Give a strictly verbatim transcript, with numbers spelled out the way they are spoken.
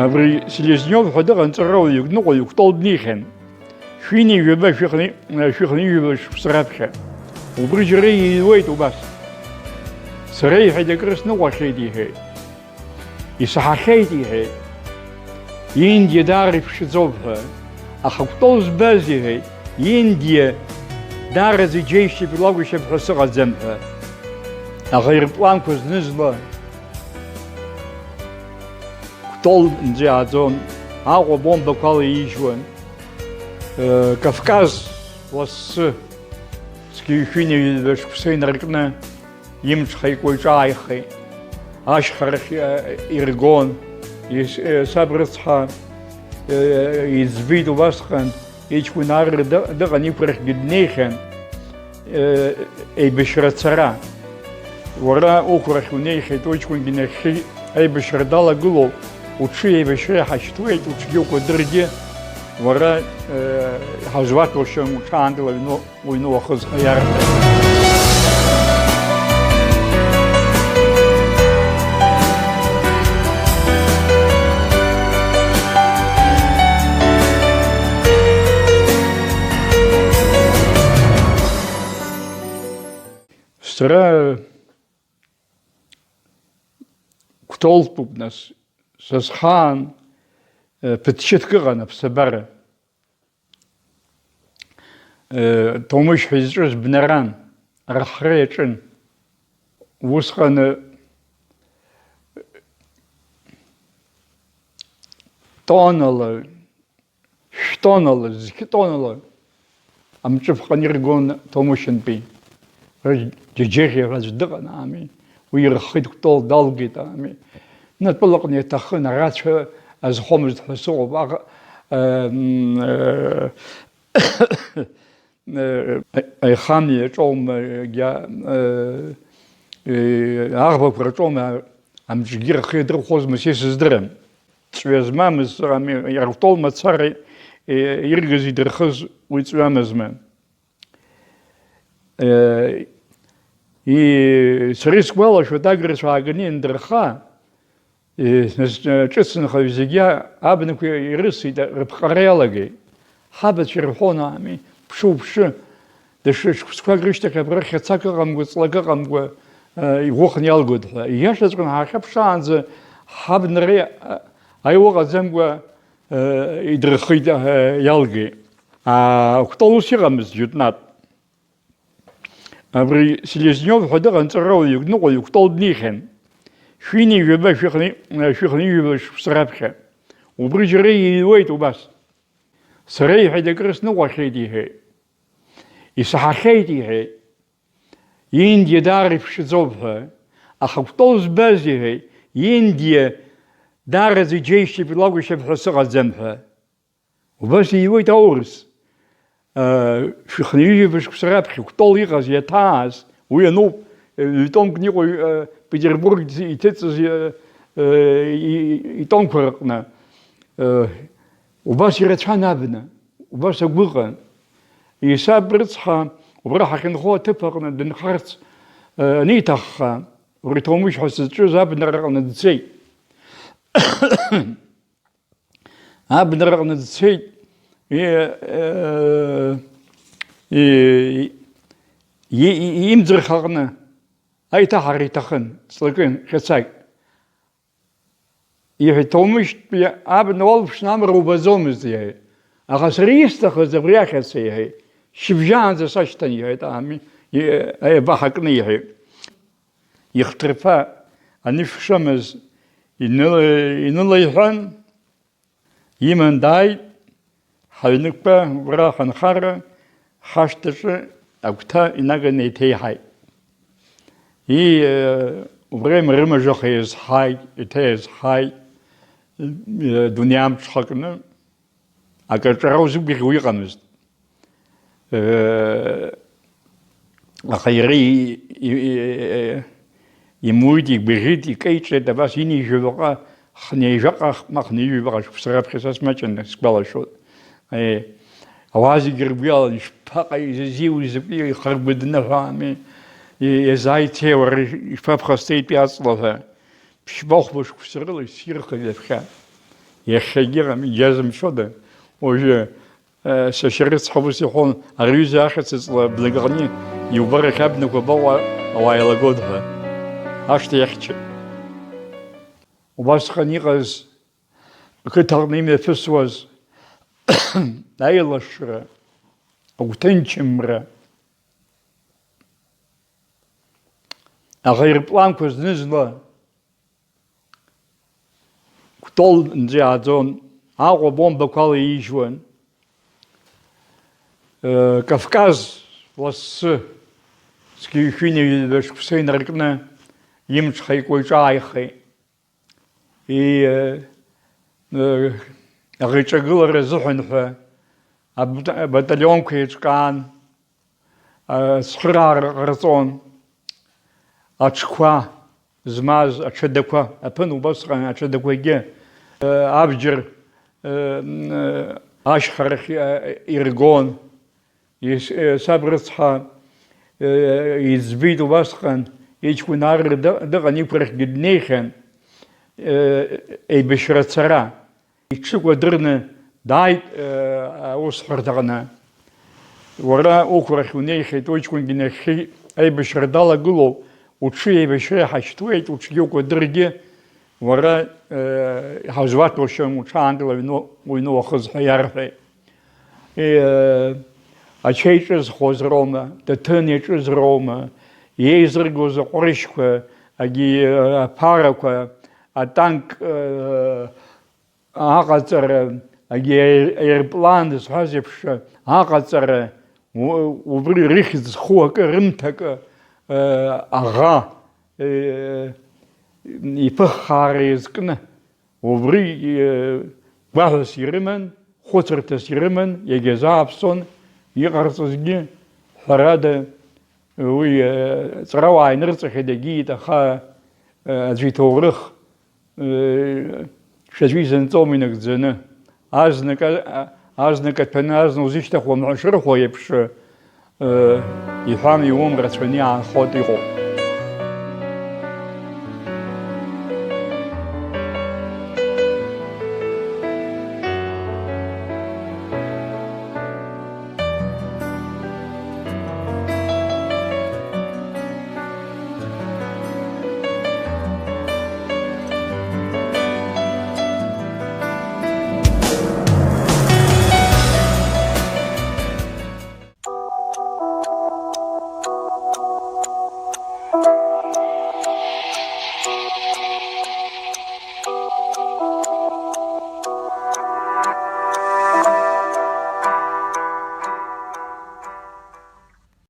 Абри Селезнев ҳәа дыҟан, ҵарауаҩык, ныҟәаҩык, Кәтол днихьан. Шәини жәаба, шәихни, шәихни жәаба шықәса раԥхьа. Убри џьара иҩуеит убас. Сара, иҳәеит, акры сныҟәахьеит, иҳәеит. Исаҳахьеит, иҳәеит. Индиа даара иԥшӡоуп ҳәа. Аха Кәтол збаз, иҳәеит, Индиа даараӡа иџьеишьатәи лакәушьап ҳәа сыҟаӡам ҳәа. Аха ирпланқәа зны-зынла Кәтол нӡы иааӡон, Аҟәа бомбақәала иижьуан. Кавказ лассы, зқьи шәини ҩба шықәса инаркны, имҽхакуа иҿааихеит. Ашьхарахь, э, иргон. Ис-, э, саб рыцҳа, э, иӡбеит убасҟан, иҷкәын ар дыҟ-, дыҟан, иқәрахьгьы днеихьан, э, еибашьра цара. Уара уқәрахь унеихьеит, уҷкәынгьы нахьхьи аибашьра далагылоуп, уҽы еибашьра иҳашьҭуеит, уҽгьы укәадыргьы, уара, э, ҳазуаҭәоушьан, уҽаанкыл аҩны. Уҩны уахызхиарҭа. Сара Кәтолтәуп, нас, са схаан, э, ԥыҭшьыҭк ыҟан аԥсабара. Ҭоумышь ҳәа изҿыз бнаран, архра иаҿын. Усҟан тоннала, шә-тоннала, зқьы тоннала амҿы ԥҟаны иргон Ҭоумышьынтәи. Џьаџьаӷьа ҳәа аӡә дыҟан, ами, уи ирххеит, Кәтол далгеит, ами. Натәылаҟны иаҭахын, арацәа азхомызт ҳәа сыҟоуп. Аха, э, м, э, э, аихамҩа иаҿоума, егьа, э, э, аӷбақәа рҿоума, амҿгьы рхы иадырхәозма, са исыздырам. Ҵҩа змамыз, ами, иара Кәтол мацара, э, иргаз идырхыз уи ҵҩамызма. Э, и-, сара исгәалашәоит, агырцәа ааганы иандырха, э, нас, э, ҿыцынхаҩ зегьы абнақәа ирысит, рыԥҟара иалагеит. Ҳабацәа ирҳәон, ами, ԥшы-уԥшы, даҽа шықәсқәак рышьҭахь абра хьацак ыҟамкәа, ҵлак ыҟамкәа, э, иӷәыхны иалгоит ҳәа. Ииашаҵәҟьаны ҳахьаԥшаанӡа ҳабнара, э, аиуа ҟаӡамкәа, э, идырххеит, э, иалгеит. Аа, Кәтол ус иҟамызт, џьутәнатә. Абри Селезнев ҳәа дыҟан, ҵарауаҩык, ныҟәаҩык, Кәтол днихьан. Шәини жәаба, шәихни, шәихни жәаба шықәса раԥхьа. Убри џьара иҩуеит убас. Сара, иҳәеит, акры сныҟәахьеит, иҳәеит. Исаҳахьеит, иҳәеит. Индиа даара иԥшӡоуп ҳәа. Аха Кәтол збаз, иҳәеит, Индиа даараӡа иџьеишьатәи лакәушьап ҳәа сыҟаӡам ҳәа. Убас иҩуеит аурыс. Шәихынҩажәи жәаба шықәса раԥхьа Кәтол иҟаз, иаҭааз, уи ануп, ҩ-томк ныҟәаҩ, Петербург иҭыҵыз, и-, и-, итомқәа рыҟны. Убас ирацәан абна, убас агәы ыҟан. Исаб рыцҳа, убра ҳахьынхо аҭыԥ аҟны дынхарц, аниҭахха, Ури Ҭоумышь ҳәа сызҿыз абнараҟны дцеит. Абнараҟны дцеит, и-, э, и-, и-, и-, имӡырха аҟны аиҭаҳара иҭахын, ҵлакын, хьацак. Иҳәеит, Ҭоумышьтәи абна уалԥшны амра убаӡомызт, иҳәеит. Аха сара исҭахыз абри ахьаца, иҳәеит. Шьыбжьаанӡа сашьҭан, иҳәеит, ами, и-, аиабаҳа кны, иҳәеит. Ихҭырԥа анышә шамаз инылаиҳәан, иман дааит, ҳаҩнықәтәа убра ҳанхара, ҳашҭаҿы агәҭа инаганы еиҭеиҳаит. Ии, убра имарымажаха иазҳаит, еиҭа иазҳаит, дунеи амҽхакны. Акаҿара узықәгәыӷьуа иҟамызт. Аха иара и-, и-, и-, имуит, игәыӷьит, икеиҿеит, абас инеижәаҩыҟа, хнеижәаҟа, ма хнеижәаҩыҟа шықәса раԥхьа са смаҷын, сгәалашәоит. Ауаа зегьы ргәы иалан, ишԥаҟаи, изазиуи, закәи, ихаргәыдны ҳәа ами, и-, иазааицеи уара, ишԥаԥхасҭеитәи аҵла ҳәа. Ԥшьба-хәба шықәса рыла исирхеит ҩаԥхьа. Иахьагьы иҟам, иџьазымшьода. Уажәы, э, сашьа рыцҳа ус иҳәон, ари аҩыза ахьаца ҵла бнаганы иубар, иахьа абнақәа абаҟоу ауаа еилагоит ҳәа. Ашҭа иахьча. Убасҟан иҟаз, ақыҭаҟны имҩаԥысуаз аилашра, агәҭынчымра, аӷа ирпланқәа зны-зынла Кәтолнӡа иааӡон, Аҟәа бомбақәала иижьуан. Э, Кавказ лассы зқьи жәшәи ҩба шықәса инаркны имҽхакуа иҿааихеит. И, э, э, аӷеиҿагылара азыҳәан ҳәа абта-, абаталионқәа еиҿкаан, ацхыраара ҟарҵон. Аҽқәа змаз аҽадақәа, аԥын убасҟан аҽадақәагьы, абџьар, ашьхарахь иргон. Ес-, саб рыцҳа, иӡбеит убасҟан, иҷкәын ар ды-, дыҟан, иқәрахьгьы днеихьан, еибашьра цара. Иҽыкәадырны дааит, э, аусҳәарҭаҟны. Уара уқәрахь унеихьеит, уҷкәынгьы нахьхьи аибашьра далагылоуп, уҽы еибашьра иҳашьҭуеит, уҽгьы укәадыргьы, уара, э, иҳазгәаҭоушьам, уҽаанкыла аҩны, уҩны уахыз ҳәа иарҳәеит. Э, ача иҿызхуаз роума, даҭын иаҿыз роума, иеизыргоз аҟәрышьқәа, агьи, э, аԥарақәа, атанк, э, аҟаҵара, агьи аер-, аерплан зҳәаз еиԥш аҟаҵара, у-, убри рыхьӡ зху акы, рымҭакы, э, аӷа, э, иԥыххаара иазкны, убри, э, гәаҳәас ирыман, хәыцырҭас ирыман, иагьазааԥсон, иҟарҵозгьы, ҳәарада, уи, э, ҵарауаа инырҵахьеит, егьиит, аха, э, аӡәы иҭоурых, Шәаӡәы изынҵоума инагӡаны? Азнык, а-, азнык аҭәаны азна узышьҭыхуам ҳәа шырҳәо еиԥш, э, иҳәам, иуам, рацәаны иаанхоит иҟоуп.